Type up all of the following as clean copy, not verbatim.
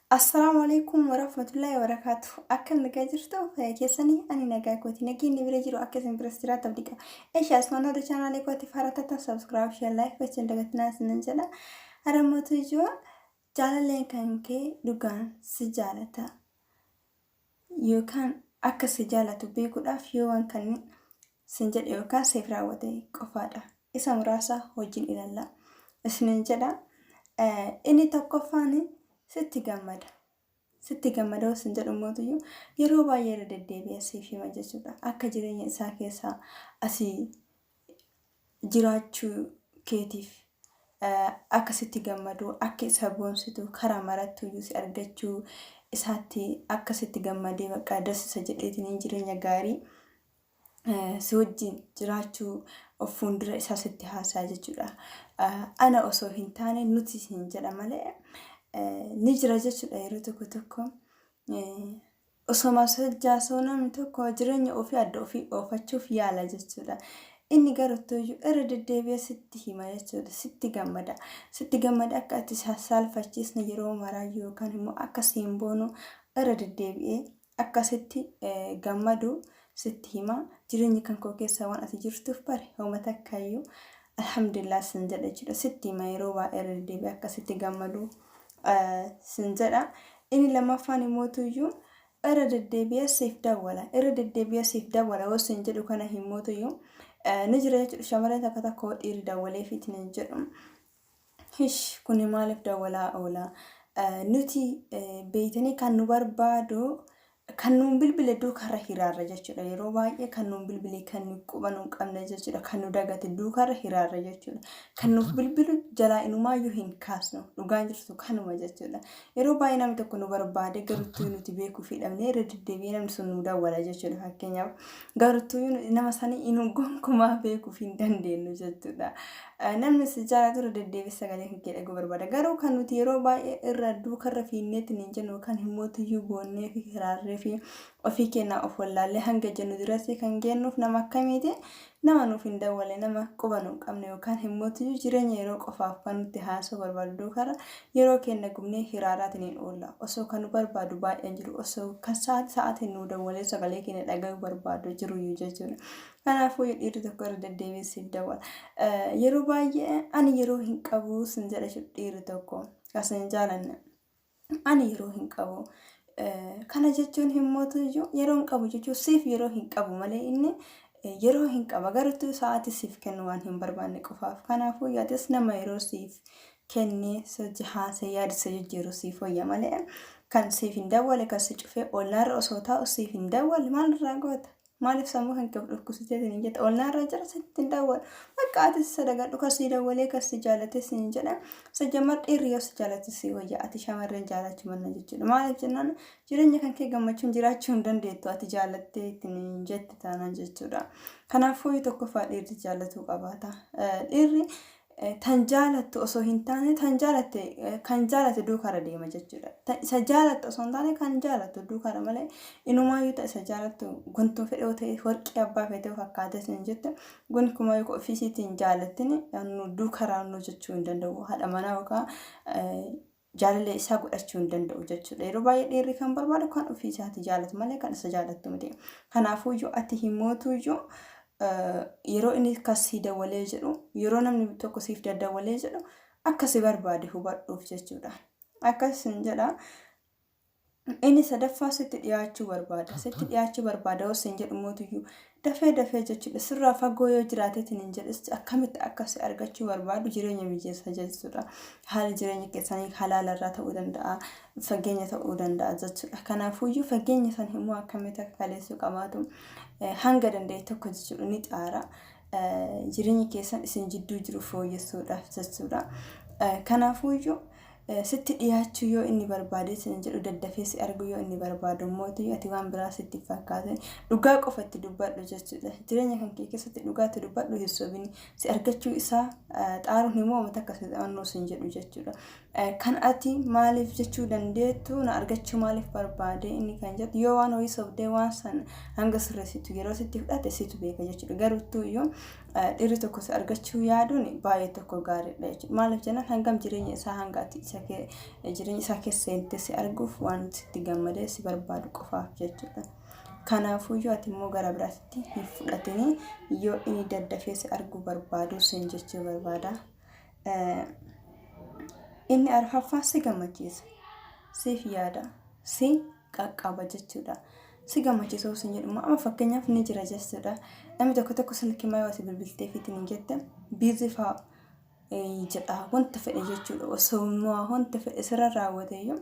Assalaamu alaikum warahmatullahi wabarakaatuh. Akkam nagaa jirtu fayyaa keessanii ani nagaa kooti. Nageenyi bira jiru akka isin biras jiraatu abdii qaba. Eesha asumaan warra chaanaalee kootiif haaraa taatan subscribe, share, like gochuun dagatinaa isinin jedha. Haramootu ijoo jaalalleen kan kee dhugaan si jaalata yookaan akka si jaalatu beekuudhaaf yoo waan kanneen sin jedhe yookaan siif raawwate qofaadha. Isa muraasa wajjin ilaalla. Isinin jedha. Inni tokkoffaan sitti gammada. Sitti gammada yoo sin jedhu mootuyyuu yeroo baay'ee irra deddeebi'ee siif hima jechuudha. Akka jireenya isaa keessaa asii jiraachuu keetiif akka sitti gammadu, akka isa boonsitu, karaa marattuyyuu si argachuu isaatti akka sitti gammadee bakka dasisa jedheetiin jireenya gaarii si wajjin jiraachuu of fuuldura isaa sitti haasa'a jechuudha. Ana osoo hin taane nuti hin jedha malee ni jira jechuudha yeroo tokko tokko. Osoma sojaasoo namni tokko jireenya ofii adda ofii oofachuuf yaala jechuudha. Inni garuttuyyuu irra deddeebi'ee sitti hima jechuudha. Sitti gammada. Sitti gammada akka ati saalfachiisne yeroo maraa yookaan immoo akka siin boonu irra deddeebi'ee akka sitti gammadu sitti hima. Jireenya kan koo keessa waan ati jirtuuf bare homa takkaayyuu alhamdulillah sin jedha jechuudha. Sitti hima yeroo baay'ee irra deddeebi'ee akka sitti gammadu sin jedha. Inni lammaffaan immootuyyuu irra deddeebi'ee siif dawwala. Irra deddeebi'ee siif dawwala yoo sin jedhu kana himmootuyyuu ni jira jechuudha. Shamarreen takka tokko dhiirri dawwaleefiitiin hin jedhu. Hish kuni maaliif dawwalaa oola? Nuti beeytanii kan nu barbaadu kan nuun bilbile duukarra hiraarra jechuudha. Yeroo baay'ee kan nuun bilbile kan nu quba nu hin qabne jechuudha. Kan nu dagate duukarra hiraarra jechuudha. Kan nuuf bilbilu jalaa inumaayyuu hin kaasnu. Dhugaan jirtu kanuma jechuudha. Yeroo baay'ee namni tokko nu barbaade garuttuu nuti beekuu fi dhabnee irra deddeebi'ee namni sun nu dawwala jechuudha. Fakkeenyaaf garuttuu nama sanii inu gonkumaa beekuuf hin dandeenyu jechuudha. Namni si jaalatu irra deddeebi'ee sagalee kan kee dhaga'uu barbaada. Garuu kan nuti yeroo baay'ee irra duukarra fiinneetiin hin jennu kan himmootiyyuu boonnee fi hiraarree fi ofii keenyaa of wallaallee hanga jennu duratti kan geennuuf nama akkamiiti? Nama nuuf hin dawwale, nama quba nu hin qabne yookaan himmootiyyuu jireenya yeroo qofaaf kan nutti haasa'uu barbaadu duukarra yeroo keenya gubnee hiraaraatiin hin oolla. Osoo kan nu barbaadu baay'een jiru, osoo kan sa'aati sa'aatiin nu dawwalee sagalee keenya dhaga'uu barbaadu jiruyyuu jechuudha. Kanaafuu dhiirri tokko irra deddeebiin siif dawwala. Yeroo baay'ee ani yeroo hin qabu sin jedha jechuudha dhiirri tokko. Kan sin jaalanne. Ani yeroo hin qabu. Kana jechuun himmootu iyyuu yeroo hin qabu jechuun siif yeroo hin qabu malee inni yeroo hin qaba. Garuu sa'aatii siif kennu waan hin barbaanne qofaaf. Kanaafuu atis nama yeroo siif kennee sochi haasee yaada isa jijjiiru siif wayya malee kan siif hin dawwale kan si cufee ollaarra osoo taa'u siif hin dawwale maal irraa goota? Maaliif sammuu kan kee of dhukkubsitee hin jette ollaarra jira sitti hin dawwalu. Bakka ati si sadagadhu kan si dawwalee kan si jaalate si hin jedha. Sajjamar dhiirri yoo si jaalate si wayya ati shamarreen jaalachuu manna jechuudha. Maaliif jennaan jireenya kan kee gammachuun jiraachuu hin dandeettu ati jaalattee ittiin hin jette taanaan jechuudha. Kanaafuu tokkoffaa dhiirri jaalatuu qabaata. Dhiirri tan jaalattu osoo hin taane tan jaalatte kan jaalate duukarra deema jechuudha. Isa jaalattu osoo hin taane kan jaalattu duukarra malee inumaayyuu ta isa jaalattu gontuu fedhoo ta'e warqii abbaa feetee fakkaatee sin jette gonkumaa yoo ofiisiitiin jaalattin nu duukarraa nu jechuu hin danda'u haadha manaa yookaan jaalallee isaa godhachuu hin danda'u jechuudha. Yeroo baay'ee dhiirri kan barbaadu kan ofii isaati jaalatu malee kan isa jaalattu miti. Kanaafuu iyyuu ati himootu iyyuu yeroo inni akkas sii dawwalee jedhu yeroo namni tokko siif daddawwalee jedhu akka si barbaade hubadhuuf jechuudha. Akkas hin jedha. Inni sadaffaa sitti dhiyaachuu barbaada. Sitti dhiyaachuu barbaada yoo siin jedhu mootuyyuu dafee dafee jechuudha. Sirraa fagoo yoo jiraateetiin hin jedhis akkamitti akka si argachuu barbaadu jireenya mijeessa jechuudha. Haala jireenya keessanii halaala irraa ta'uu danda'a, fageenya ta'uu danda'a jechuudha. Kanaafuyyuu fageenya san immoo akkamitti akka kaleessuu qabaatu hanga danda'e tokko jechuudha ni xaara. Jireenya keessan isin jidduu jiru fooyyessuudhaaf jechuudha. Kanaafuyyuu sitti dhiyaachuu yoo inni barbaade sin jedhu daddafee si arguu yoo inni barbaadu mootii ati waan biraa sitti fakkaate dhugaa qofa itti dubbadhu jechuudha. Jireenya kan kee keessatti dhugaa itti dubbadhu hin sobini. Si argachuu isaa xaaruun immoo uummata akka si xaannoo sin jedhu jechuudha. Kan ati maaliif jechuu dandeettu na argachuu maaliif barbaade inni kan jettu yoo waan horii sobdee waan san hanga sirreessitu yeroo sitti fudhate situ beeka jechuudha. Garuttuu iyyuu dhiirri tokko si argachuu yaaduun baay'ee tokko gaariidha jechuudha. Maaliif jennaan hangam jireenya isaa hanga ati isa jireenya isaa keessa seentee si arguuf waan sitti gammadee si barbaadu qofaaf jechuudha. Kanaafuyyuu ati immoo gara biraatti hin fudhatini yoo inni daddafee si arguu barbaadu sin jechuu barbaada. Inni arfaffaan si gammachiisa. Siif yaada. Si qaqqaba jechuudha. Si gammachiisa osoo hin jedhu amma fakkeenyaaf ni jira jechuudha. Namni tokko tokko silkii maa yoo ati bilbiltee fiitiin hin jette biizii fa'aa jedha wanta fedhe jechuudha. Osoo immoo wanta fedhe sirra raawwate iyyuu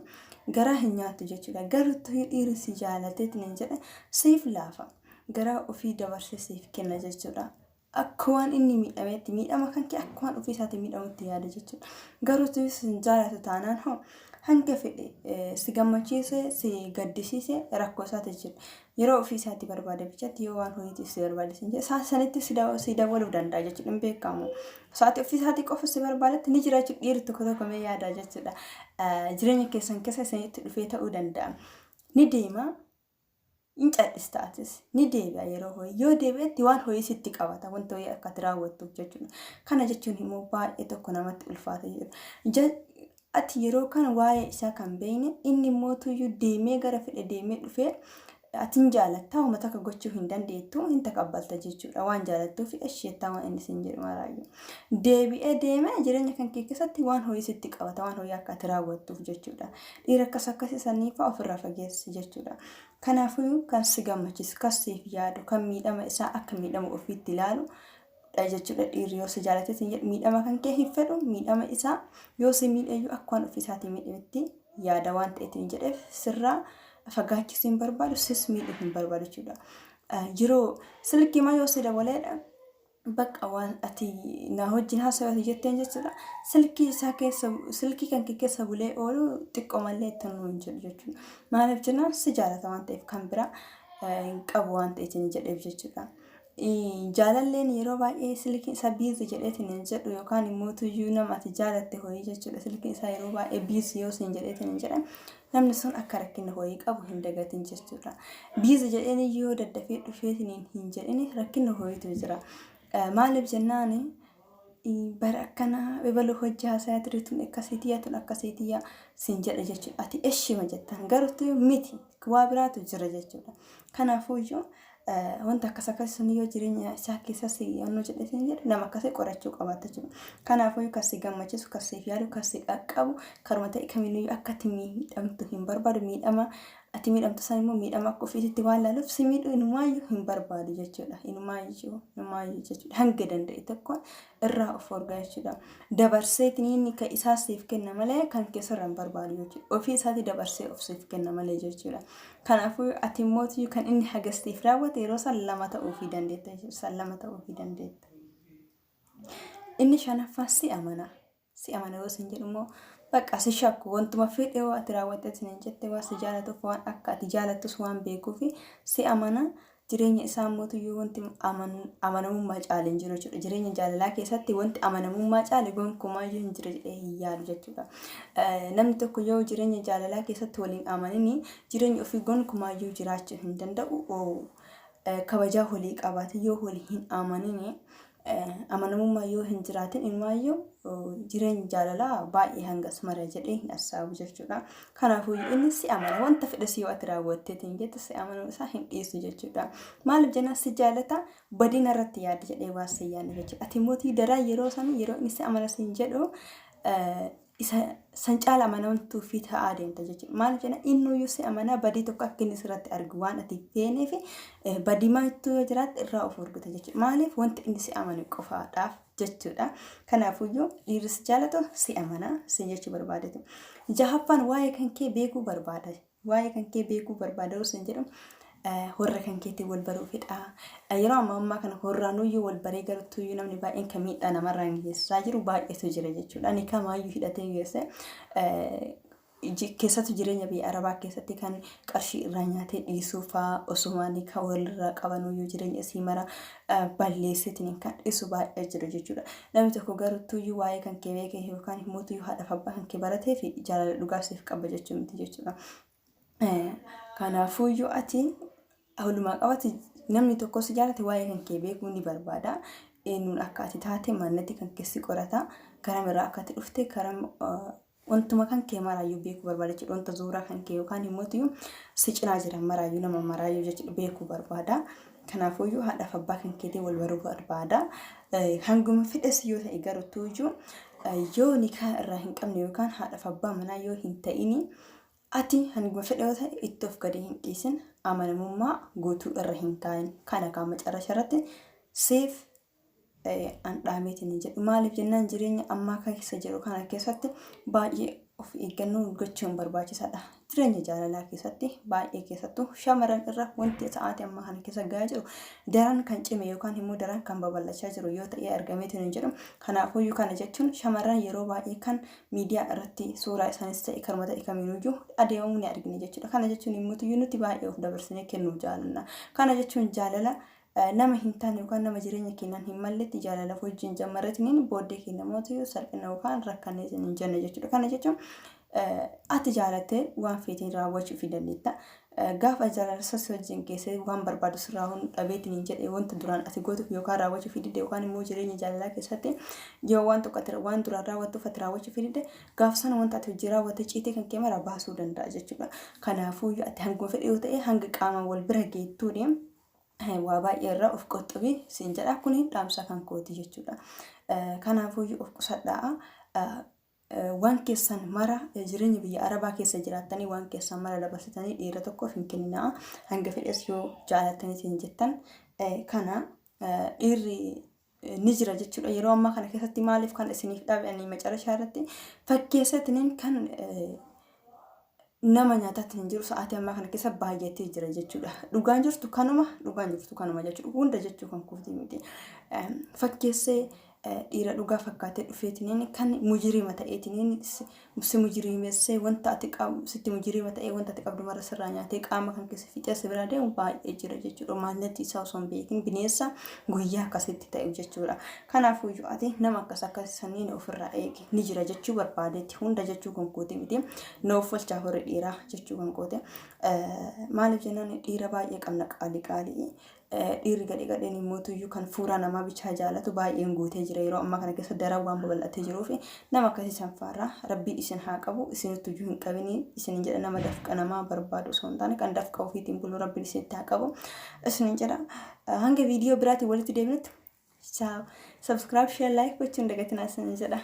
garaa hin nyaattu jechuudha. Garuu dhiirri si jaalateetiin hin jedhe siif laafa. Garaa ofii dabarsee siif kenna jechuudha. Akka waan inni miidhameetti miidhama kan kee akka waan ofii isaatiin miidhamutti yaada jechuudha. Garuu si jaalatu taanaan hoo hanga fedhe si gammachiise si gaddisiise rakkoo isaati jechuudha. Yeroo ofii isaatti barbaade bichatti yoo waan hojiitiif si barbaade sin jedhe sa'a sanitti si dabaluu danda'a jechuudha hin beekamu. Sa'aatii ofii isaatii qofa si barbaadetti ni jira jechuudha dhiirri tokko tokko mee yaada jechuudha. Jireenya keessan keessa isinitti dhufee ta'uu danda'a. Ni deema hin cadhista atis ni deebi'a yeroo ho'i yoo deebi'etti waan ho'ii sitti qabata wanta ho'ii akka ati raawwattuuf jechuudha. Kana jechuun immoo baay'ee tokko namatti ulfaata jechuudha. Ati yeroo kana waa'ee isaa kan beekne inni immoo tuyyuu deemee gara fedhe deemee dhufee ati hin jaalatta uummata akka gochuu hin dandeettu hin takabbalta jechuudha waan jaalattuuf isheettaa waan inni sin jedhu maraayyuu. Deebi'ee deemee jireenya kan kee keessatti waan ho'ii sitti qabata waan ho'ii akka ati raawwattuuf jechuudha. Dhiira akkas akkasii sanii fa'aa ofirraa fageessi jechuudha. Kanaafuu kan si gammachiisu, kan siif yaadu, kan miidhama isaa akka miidhama ofiitti ilaalu dha jechuudha. Dhiirri yoo si jaalate siin jedhu miidhama kan kee hin fedhu, miidhama isaa yoo si miidheyyuu akka waan ofii isaatii miidhametti yaada waan ta'eetiin jedheef sirraa fagaachisuu hin barbaadu, sis miidhuu hin barbaadu jechuudha. Yeroo silkii maa yoo si dabaleedha. Bakka waan ati na wajjin haasawate jetteen jechuudha. Silkii isaa keessa silkii kan kee keessa bulee oolu xiqqoo mallee itti nu hin jedhu jechuudha. Maaliif jennaan si jaalata waan ta'eef kan biraa hin qabu waan ta'eef hin jedheef jechuudha. Jaalalleen yeroo baay'ee silkiin isaa biizi jedheetiin hin jedhu yookaan immoo tuyyuu nama ati jaalatte hoyii jechuudha. Silkiin isaa yeroo baay'ee biizi yoo siin jedheetiin hin jedhan namni sun akka rakkina hoyii qabu hin dagatin jechuudha. Biizi jedheen yoo daddafee dhufeetiin hin jedhin rakkina hoyiitu jira. Maaliif jennaan bara akkanaa ebalu hojii haasayaa ture tun akkasiitiyyaa tun akkasiitiyyaa siin jedha jechuudha. Ati eshima jettaan garuu miti waa biraatu jira jechuudha. Kanaafuu iyyuu wanta akkas akkasii sun yoo jireenya isaa keessas yannoo jedhee siin jedhe nama akkasii qorachuu qabaata jechuudha. Kanaafuu kan si gammachiisu, kan siif yaadu, kan si qaqqabu karuma ta'e kamiiniyyuu akka ati miidhamtu hin barbaadu miidhama ati miidhamtu san immoo miidhama akka ofiisitti waan laaluuf si miidhuu inumaayyuu hin barbaadu jechuudha. Inumaayyuu inumaayyuu jechuudha. Hanga danda'e tokko irraa of orgaa jechuudha. Dabarseetiin inni kan isaa siif kenna malee kan keessarra hin barbaadu jechuudha. Ofii isaatii dabarsee of siif kenna malee jechuudha. Kanaafuu ati immoo kan inni hagas siif raawwate yeroo san lama ta'uufii dandeetta jechuudha. San lama ta'uufii dandeetta. Inni shanaffaan si amana. Si amana yoo sin jedhu immoo bakka si shakku wantuma fedhe yoo ati raawwatte sin hin jette waan si jaalatuuf waan akka ati jaalattus waan beekuufi si amana. Jireenya isaa mootuyyuu wanti amanamummaa caale hin jiru jechuudha. Jireenya jaalalaa keessatti wanti amanamummaa caale gonkumaayyuu hin jiru jedhee hin yaadu jechuudha. Namni tokko yoo jireenya jaalalaa keessatti waliin amanini jireenya ofii gonkumaayyuu jiraachuu hin danda'u. Kabajaa walii qabaate yoo walii hin amanini amanamummaa yoo hin jiraatin inumaayyuu jireenyi jaalalaa baay'ee hangas mara jedhee hin assaabu jechuudha. Kanaafuu inni si amana wanta fedhes yoo ati raawwatteetiin jette si amanuu isaa hin dhiisu jechuudha. Maaliif jennaan si jaalata badina irratti yaadda jedhee waan si yaadne jechuudha. Ati mootii daraa yeroo sanii yeroo inni si amana siin jedhu isa san caala amanamtuu fi ta'aa deemta jechuudha. Maal jenna innuyyuu si amanaa badii tokko akka inni sirratti argu waan ati feeneef badii maaltu yoo jiraatte irraa of horgita jechuudha. Maaliif wanti inni si amane qofaadhaaf jechuudha. Kanaafuyyuu dhiirri si jaalatu si amanaa si jechuu barbaadetu. Jahaffaan waa'ee kan kee beekuu barbaada. Waa'ee kan kee beekuu barbaada yoo sin jedhu warra kan keetiin wal baruu fedha. Yeroo ammaa ammaa kana horraanuyyuu wal baree gartuuyyuu namni baay'een kan miidhaa namarraan geessisaa jiru baay'eetu jira jechuudha. Ani kamaayyuu hidhatee geesse Keessattuu jireenya biyya Arabaa keessatti kan qarshii irraa nyaatee dhiisuu fa'aa osumaanii kan walirraa qabanuyyuu jireenya isii mara balleesseetiin kan dhiisu baay'ee jira jechuudha. Namni tokko garuu tuyyuu waa'ee kan kee beekee yookaan immoo tuyyuu haadhaaf abbaa kan kee baratee fi jaalala dhugaa siif qaba jechuu miti jechuudha. Kanaafuyyuu ati walumaa qabatti namni tokko si jaalate waa'ee kan kee beekuu ni barbaada. Eenyuun akka ati taate mannatti kan keessi qorata. Karamirraa akka ati dhufte karam wantuma kan kee maraayyuu beekuu barbaada jechuudha. Wanta zuuraa kan kee yookaan immoo si cinaa jiran maraayyuu nama maraayyuu jechuudha beekuu barbaada. Kanaafuyyuu haadhaaf abbaa kan keetii wal baruu barbaada. Hanguma fedhes yoo ta'e garuu tuyyuu yoo nikaa irraa hin qabne yookaan haadhaaf abbaa manaa yoo hin ta'ini ati hanguma fedhe yoo ta'e itti of gadi hin dhiisin, amanamummaa guutuu irra hin kaa'in. Kana kaan macarrasha irratti siif an dhaameetiin hin jedhu. Maaliif jennaan jireenya ammaa keessa jiru kana keessatti baay'ee of eeggannoo gochuun barbaachisaadha. Jireenya jaalalaa keessatti baay'ee keessattuu shamarran irra wanti sa'aatii ammaa kana keessa gahaa jiru daran kan cime yookaan immoo daran kan babal'achaa jiru yoo ta'e argameetiin hin jedhu. Kanaafuyyuu kana jechuun shamarran yeroo baay'ee kan miidiyaa irratti suuraa isaanis ta'e karuma ta'e kamiinuyyuu adeemamu ni argina jechuudha. Kana jechuun immoo nuti baay'ee of dabarsinee kennuu jaalanna. Kana jechuun jaalala nama hin taane yookaan nama jireenya keenyaan hin malletti jaalala wajjin jammarretiniin booddee keenya mootu salphina yookaan rakkannee hin jenne jechuudha. Kana jechuun ati jaalattee waan feetiin raawwachuu fi dandeetta. Gaafa jaalala sas wajjin keessee waan barbaadu sirraa hun dhabeetiin hin jedhe wanta duraan ati gootuuf yookaan raawwachuu fi didde yookaan immoo jireenya jaalalaa keessatti yoo waan tokko ati waan duraan raawwattuuf ati raawwachuu fi didde gaaf sana wanta ati hojii raawwatte ciitee kan kee mara baasuu danda'a jechuudha. Kanaafuu ati hanguma fedhe yoo ta'e hanga qaamaan wal bira geettuuni waa baay'ee irraa of qoxxobi siin jedha. Kuni dhaamsa kan kooti jechuudha. Kanaafuu of qusadhaa. Waan keessan mara jireenya biyya Arabaa keessa jiraattanii waan keessan mara dabarsitanii dhiira tokkoof hin kenninaa. Hanga fedhes yoo jaalattanii siin jettan kana dhiirri ni jira jechuudha. Yeroo ammaa kana keessatti maaliif kan isiniif dhabe ani macarashaa irratti fakkeessatiniin kan nama nyaataatti hin jiru sa'aatii ammaa kana keessa baay'atee jira jechuudha. Dhugaan jirtu kanuma, dhugaan jirtu kanuma jechuudha. Hunda jechuu kan kuutii miti. Fakkeessee dhiira dhugaa fakkaatee dhufeetiniin kan mujiriima ta'eetiniin si mujiriimessee wanta ati qabu sitti mujiriima ta'ee wanta ati qabdu mara sirraa nyaatee qaama kan keessa fixee si biraa deemu baay'ee jira jechuudha. Maallatti isaa osoo hin beekin bineensa guyyaa akkasitti ta'u jechuudha. Kanaafuu ati nama akkas akkas saniin ofirraa eegi ni jira jechuu barbaadeetti hunda jechuu kan kooti miti. Noof walchaa horii dhiiraa jechuu kan koote. Maaliif jennaan dhiira baay'ee qabna qaalii qaalii. Dhiirri gadhee gadheen immoo tuyyuu kan fuuraa namaa bichaa jaalatu baay'een guutee jira yeroo ammaa kana keessa daran waan babal'atee jiruuf nama akkasii sanfaarraa rabbiin isin haa qabu isinitti iyyuu hin qabinii isin jedha nama dafqa namaa barbaadu osoo hin taane kan dafqa ofiitiin bulu rabbiin isinitti haa qabu isin jedha hanga viidiyoo biraatiin walitti deebinutti. Ciao. Subscribe, share, like gochuun dagatinaa isin jedha.